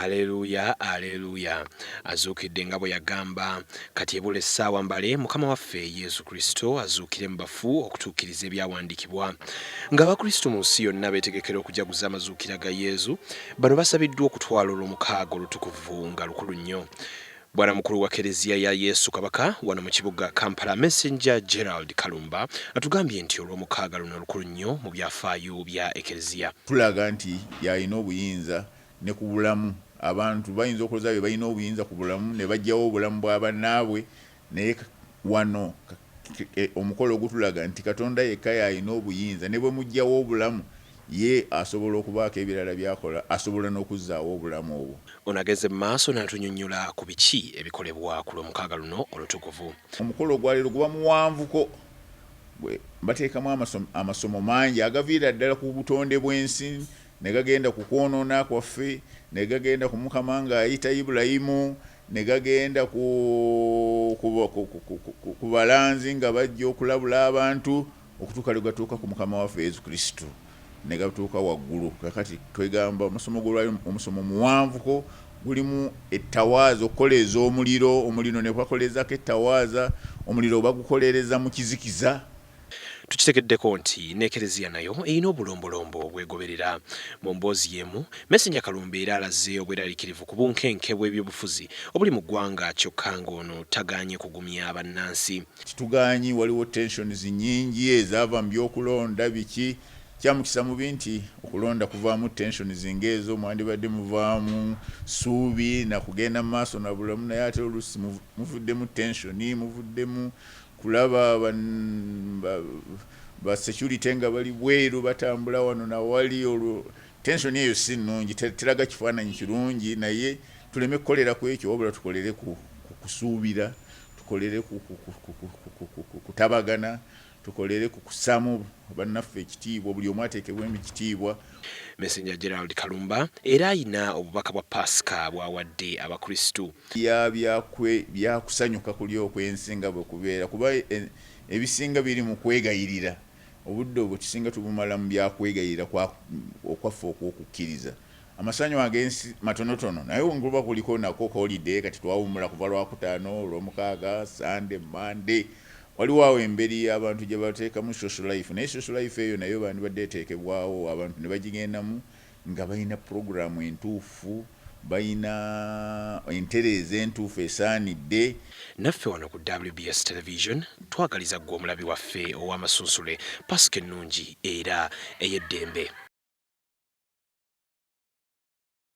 Aleluya, aleluya! Azuukidde nga bwe yagamba. Kati ebula essaawa mbale Mukama waffe Yesu Kristo azuukire mu bafu okutuukiriza ebyawandiikibwa. Ng'Abakristo mu nsi yonna beetegekera okujaguza amazuukira ga Yesu, bano basabiddwa okutwala Olwomukaaga Olutukuvu nga lukulu nnyo. Bwana mukulu wa Kereziya ya Yesu Kabaka wano mu kibuga Kampala, Messenger Gerald Kalumba atugambye nti Olwomukaaga luno lukulu nnyo mu byafaayo bya Ekereziya. Tulaga nti y'alina obuyinza ne ku bulamu. Abantu bayinza okulowooza be balina obuyinza ku bulamu ne baggyawo obulamu bwa bannaabwe, naye wano omukolo gutulaga nti Katonda yekka y'alina obuyinza. Ne bwe muggyawo obulamu, ye asobola okubaako ebirala by'akola, asobola n'okuzzaawo obulamu obwo. Ono agenze mu maaso n'atunyonnyola ku biki ebikolebwa ku Lwomukaaga luno olutukuvu. Omukolo ogwaleero guba muwanvuko, bateekamu amasomo mangi agaviira ddala ku butonde bw'ensi ne gagenda ku kwonoona kwaffe, ne gagenda ku Mukama ng'ayita Ibulayimu, ne gagenda ku balanzi nga bajja okulabula abantu, okutuuka lwe gatuuka ku Mukama waffe Yesu Kristo, ne gatuuka waggulu. Kakati twegamba omusomo gw'olwaleero omusomo muwanvuko, gulimu ettawaaza okukoleeza omuliro, omuliro ne bakoleezako ettawaaza, omuliro bagukoleereza mu kizikiza. Tukitegeddeko nti n'Ekereziya nayo erina obulombolombo bw'egoberera. Mu mboozi y'emu, Messenger Kalumba era alaze obweraliikirivu ku bunkenke bw'ebyobufuzi obuli mu ggwanga kyokka ng'ono tagaanye kugumya bannansi. Kitugaanyi, waliwo tensions nnyingi ezaava mu by'okulonda biki. Kyamukisa mubi nti okulonda kuvaamu tensions ng'ezo, mwandibadde muvaamu ssuubi na kugenda mu maaso na bulamu, naye ate oluusi muvuddemu tension, muvuddemu kulaba ba security nga bali bweru batambula wano na wali, olwo tension eyo si nnungi, teraga kifaananyi kirungi, naye tuleme kukolera ku ekyo, wabula tukolere ku kusuubira, tukolere ku kutabagana, tukolere ku kussaamu bannaffe ekitiibwa, buli omu ateekebwemu ekitiibwa. Messenger Gerald Kalumba era ayina obubaka bwa Paasika bw'awadde Abakristu. Ya byakusanyuka kuli okw'ensi nga bwe kubeera, kuba ebisinga biri mu kwegayirira. Obudde obwo tusinga tubumala mu byakwegayirira okwaffe okw'okukkiriza. Amasanyu ag'ensi matonotono, naye nkuba kuliko nako holiday, kati twawummula kuva Lwakutaano, Olwomukaaga, Sunday, Monday. Waliwo awo emberi abantu gye bateekamu social life, naye social life eyo nayo bandibadde eteekebwawo abantu ne bagigendamu nga balina pulogulaamu entuufu, balina entereeza entuufu esaanidde. Naffe wano ku WBS Television twagaliza ggwe omulabi waffe ow'amasunsule Pasika ennungi era ey'eddembe.